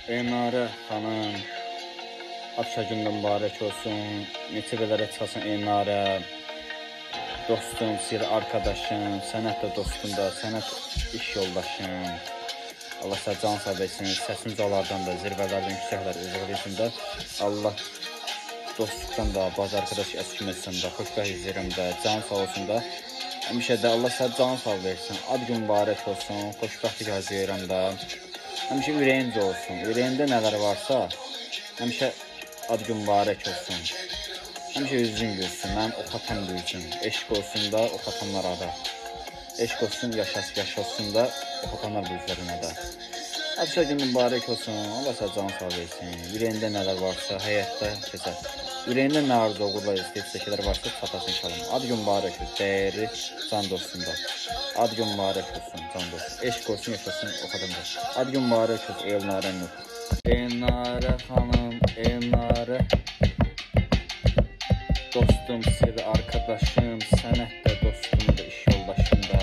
Elnarə xanım, ad günün mübarək olsun. Neçə belərə çıxasın Elnarə. Dostum, sir arkadaşım, sənət də dostum da, sənət iş yoldaşım. Allah sənə can sağ versin, səsin ucalardan da, zirvələrdən yüksəklər ucalısın da. Allah dostluqdan da, bazı arkadaş əskməsin də, xoşbəxt izləyirəm də, can sağ olsun da. Həmişə də Allah sənə can sağ versin, ad gün mübarək olsun, xoşbəxtlik arzulayıram da. Həmişə ürəyincə olsun, ürəyində nələr varsa, həmişə ad gün mübarək olsun. Həmişə üzün gülsün, mənim ox atam gülsün, eşq olsun da ox atanlar ada. Eşq olsun, yaşasın da ox atanlar bu üzərinə də. Ad gün mübarək olsun, Allah sənə can sağ versin, ürəyində nələr varsa, həyatda keçər. Ürəyində nə arzu, uğurlar, istəklər varsa çatasın inşallah. Ad gün mübarək olsun, dəyərli can dostum da. Ad gün mübarək olsun, can dostum. Eşq olsun, yaşasın ox atamda. Ad gün mübarək olsun, Elnarə Nur. Elnarə xanım, Elnarə. Dostum, sir arkadaşım, sənət də dostum da, iş yoldaşım da.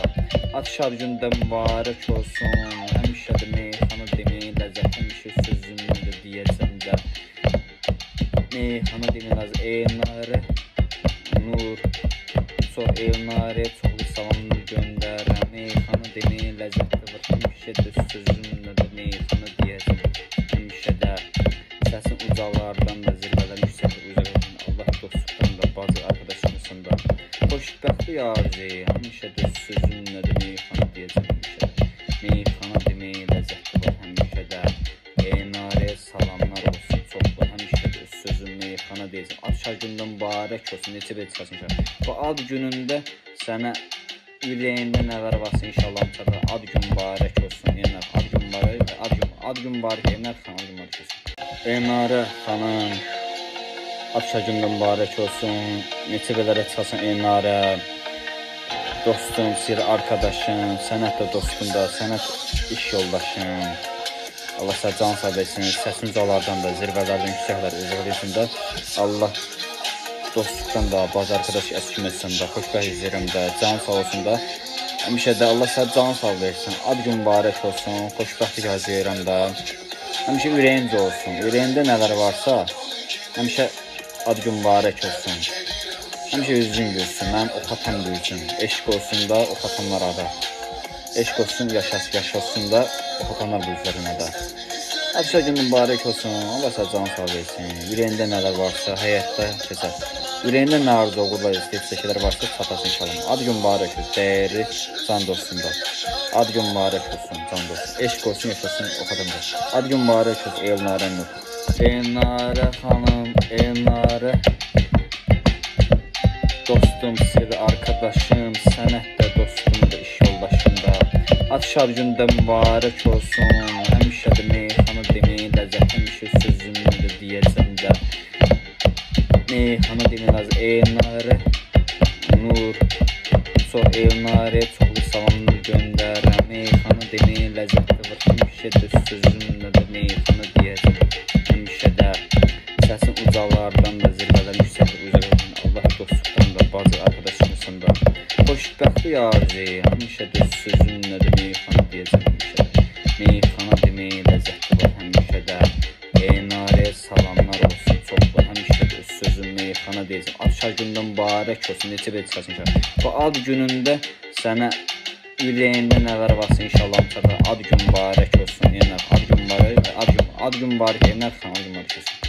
Ad şad gündə mübarək olsun, həmişə də meyxana deməyi ləzzət, həmişə sözümü də deyəcəm də. Meyxana deməyi ləzzət, Elnarə Nur, çox Elnarə, çoxlu salamlar göndərəm. Meyxana deməyi ləzzət var, həmişə də sözümlə də meyxana deyəcəm, həmişə də. Səsin ucalardan da, zirvələr yüksəklər ucalardan, Allah dostluqdan da, bazı arkadaşımızın da. Xoşbəxtlik arzuyu, həmişə də sözümlə də meyxana deyəcəm, həmişə də. Meyxana deməyi ləzzətli var, həmişə də. Elnarəyə salamlar olsun çoxlu, həmişə də sözüm meyxana deyəcəm. Ad şad gündə mübarək olsun, neçə belə çıxasın inşallah. Bu ad günündə sənə ürəyində nələr varsa inşallah çatar. Ad gün mübarək olsun, Elnarə. Ad gün mübarək, ad gün mübarək, Elnarə xanım, ad gün mübarək olsun. Elnarə xanım, ad şad gündə mübarək olsun, neçə belərə çıxasın Elnarə. Dostum, sir arkadaşım, sənət də dostum da, sənət iş yoldaşım. Allah sənə can sağ versin, səsin ucalardan da, zirvələrdən yüksəklər ucalısın da. Allah dostluqdan da, bazı arkadaş əskməsin də, xoşbəxt izləyirəm də, can sağ olsun da. Həmişə də Allah sənə can sağ versin, ad gün mübarək olsun, xoşbəxtlik arzulayıram da. Həmişə ürəyincə olsun, ürəyində nələr varsa, həmişə ad gün mübarək olsun. Həmişə üzün gülsün, mənim ox atam gülsün, eşq olsun da ox atanlar ada. Eşq olsun, yaşasın da ox atanlar bu üzərinə də. Ad gün mübarək olsun, Allah sənə can sağ versin, ürəyində nələr varsa, həyatda keçər. Ürəyində nə arzu, uğurlar, istəklər varsa çatasın inşallah. Ad gün mübarək olsun, dəyərli can dostum da. Ad gün mübarək olsun, can dostum. Eşq olsun, yaşasın ox atamda. Ad gün mübarək olsun, Elnarə Nur. Elnarə xanım, Elnarə. Dostum, sir arkadaşım, sənət də dostum da, iş yoldaşım da. Ad şad gündə mübarək olsun, həmişə də meyxana deməyi ləzzət, həmişə sözümü də deyəcəm də. Meyxana deməyi ləzzət, Elnarə Nur, çox Elnarə, çoxlu salamlar göndərəm. Meyxana deməyi ləzzətli var, həmişə də sözümlə də meyxana deyəcəm, həmişə də. Səsin ucalardan da, zirvələr yüksəklər ucalardan, Allah dostluqdan da, bazı arkadaşımızın da. Xoşbəxtlik arzuyu, həmişə də sözümlə də meyxana deyəcəm, həmişə də. Meyxana deməyi ləzzətli var, həmişə də. Elnarəyə salamlar olsun çoxlu, həmişə də sözüm meyxana deyəcəm. Ad şad gündə mübarək olsun, neçə belə çıxasın inşallah. Bu ad günündə sənə ürəyində nələr varsa inşallah çatar. Ad gün mübarək olsun, Elnarə. Ad gün mübarək, ad gün mübarək, Elnarə xanım, ad gün mübarək olsun.